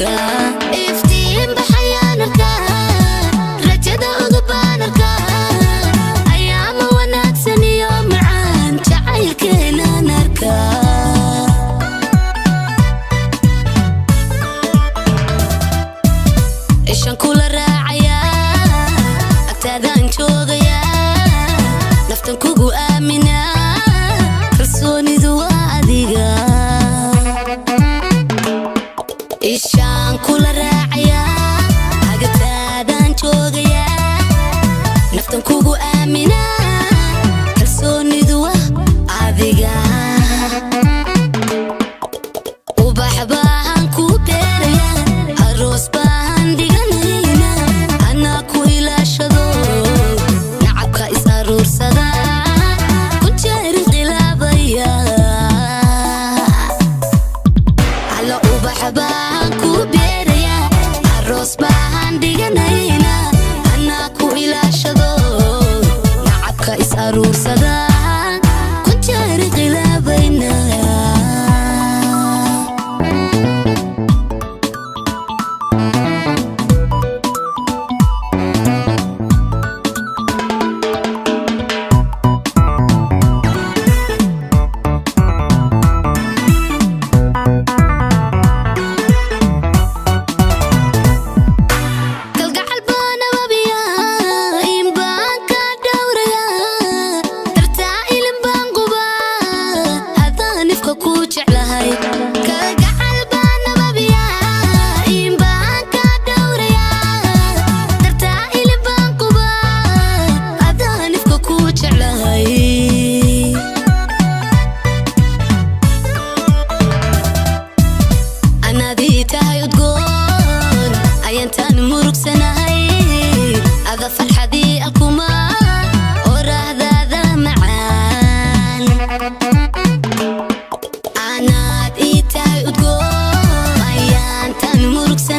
Arkaa iftiin baxayaan, arkaa rajada udubaan, arkaa ayaama wanaagsan iyo macaan jacaylkeenaan arkaa. Ishan kula raacayaa, agtaadaan joogayaa, naftan kugu aaminaa, kalsoonidu waa adiga. Ishaan kula raacayaa, agtaadaan joogayaa, naftan kugu aaminaa, kalsoonidu waa adiga. Ubax baan ku beerayaa, aroos baan dhiganayna, anaa ku ilaashado nacabka is aruursada ku jeer inqilaabaya. Alla, ubax baan ku beerayaa, aroos baan dhiganayna, anaa ku ilaashado nacabka is aruursada ku jeer inqilaabayna. Kalgacal baan ababiyaa, in baan ka dhowrayaa, dartaa ilin baan qubaa, adaan ifka ku jeclahay. Kalgacal baan ababiyaa, in baan ka dhowrayaa, dartaa ilin baan qubaa, adaan ifka ku jeclahay. Anaadii tahay udgoon ayantaan murugsanahay, ada farxadii alkuma oraahdaada macaan. Anaad ii tahay udgoon ayaantaan murugsanahay.